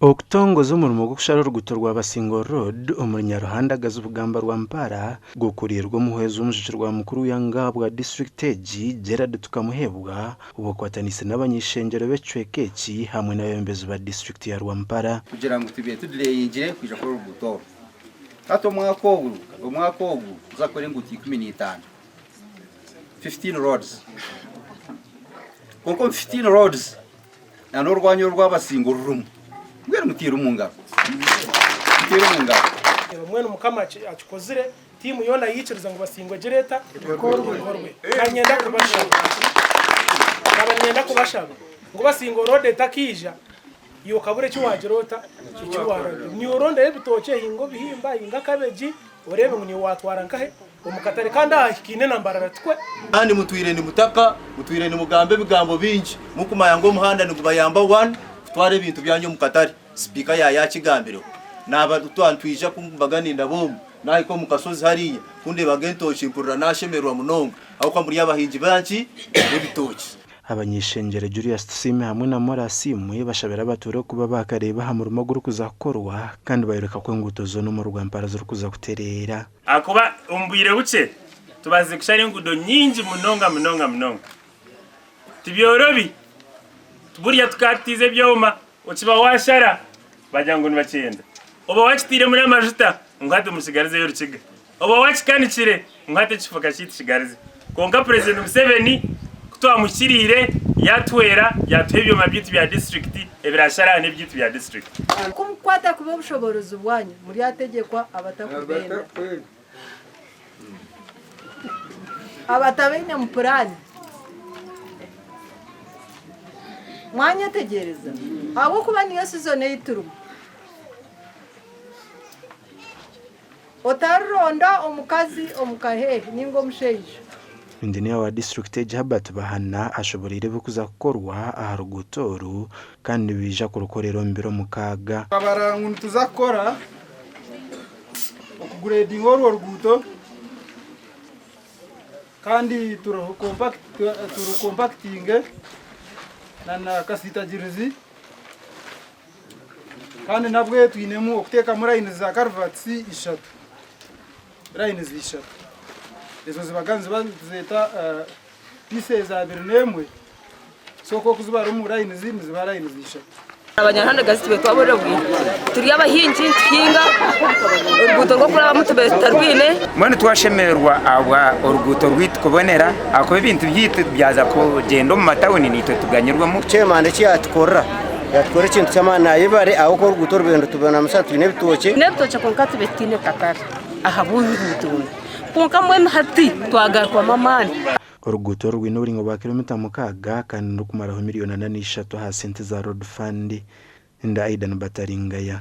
Okutongoza omurimo gw'okushara oruguuto rwa Basingo Road omuri Nyaruhandagazi Bugamba Rwampara gukuriirwe omuhwezi w'omujwekyerwa mukuru w'eihanga ahabwa disiturikiti egi, Gerald Tukamuheebwa obwo akwataniise n'abany'eishengyero b'ekicweka eki hamwe n'abeebembezi ba disiturikiti ya Rwampara. Kugira ngu tube tudireyingire kwija kukora oruguuto oru. Hati omwaka ogu, omwaka ogu nituza kukora enguuto 15, 15 roads. Kwonka omu 15 roads na n'orwanya oru rwabasinga orurimu. Mbwenu mutaire omu ngaro. Mutaire omu ngaro. Mbwenu Mukama akikozire, tiimu yoona yaikiriza ngu basingwe egire eta? Ekorwe. Nanyenda kubashaba, naba niinyenda kubashaba ngu Basingo Road etakaija, iwe okabura eki waagira ota? Eki waarabya. Niiwe orondeyo ebitookye, hinga obihimba, hinga kabegi, oreebe ngu niiwe waatwara nkahe? Omu katare kandi aha hikaine na Mbarara tikwe? Kandi mutwire nimutaka, mutwire nimugamba ebigambo bingi, mukumanya ngu omuhanda nigubayamba one kutwara ebintu byanyu omu katare. Sipiika yaayakigambireho. Naaba nitwija kumbaga nindaba omu, naahika omu kashozi hariya, ku ndeebaga entookye mpurira naashemererwa munonga ahabw'okuba muri abahingi banki? B'ebitookye. Abany'eishengyero Julius Tusiime hamwe na Moraa Asiimwe bashabire abatuura okuba baakareeba aha murimo ogurikuza kukorwa kandi bayoreka ku enguuto zoona omu Rwampara zirikuza kutereera. Ahakuba omu bwire bukye tubaasize kushara enguudo nyingi munonga munonga munonga. Tibyorobi. Burya tukaba tutiize ebyoma, okiba waashara bagira ngu nibakyenda. Oba waakitairemu n'amajuta ngu hati mukigarizeyo orukiga. Oba waakikanikire ngu hati ekifuka kyaitu kigarize. Kwonka Purezidenti Museveni ku twamuhikiriire yaatuhwera yaatuha ebyoma byaitu bya disiturikiti ebiraashare aha n'ebyaitu bya disiturikiti. Ku mukukwata kubi obushoboorozi bwanyu, muryategyekwa abatakubenda, abatabainemu puraani. Mwanyetegyereza? Ahabw'okuba niyo sizoni ei turimu. Otarironda omukazi omu kaheehe nainga omushaija. Inginiya wa disiturikiti egi Herbert Bahana ashoboreire ebirikuza kukorwa aha ruguuto oru kandi nibaija kurukorera omu biro mukaaga. Twabara ngu nituza kukora okuguredinga orwo ruguuto kandi turukompakitinge na kasitagirizi. Kandi nabwe twinemu okuteekamu layini za karuvatisi ishatu, layinizi ishatu. Ezo zibaga niziba nituzeeta pieces 21, so oku okuzibara omu layinizi niziba layinizi ishatu. Abanyarwanda tube twaburira obwire turi abahingi nituhinga oruguuto rw'okurabamu tube tutarwine. Mbwenu twashemererwa ahabwa oruguuto rwaitu kubonera ahakuba ebintu byaitu byaza kugyenda omu matawuni naitwe tuganyirwemu. Chairman eki yatukorera yatukorera ekintu ky'amaani nayebare ahabw'okuba oruguuto oru nitubona musana twine ebitookye. N'ebitookye kwonka tube tutaine katare ahabw'oruguuto oru kwonka mbwenu hati twagarukwamu amaani. Oruguuto oru rwine oburingwa bwa kilomita mukaaga kandi nirurikumaraho miriyoni 43 aha sente za Road Fund. Nda Aidan Bataringaya.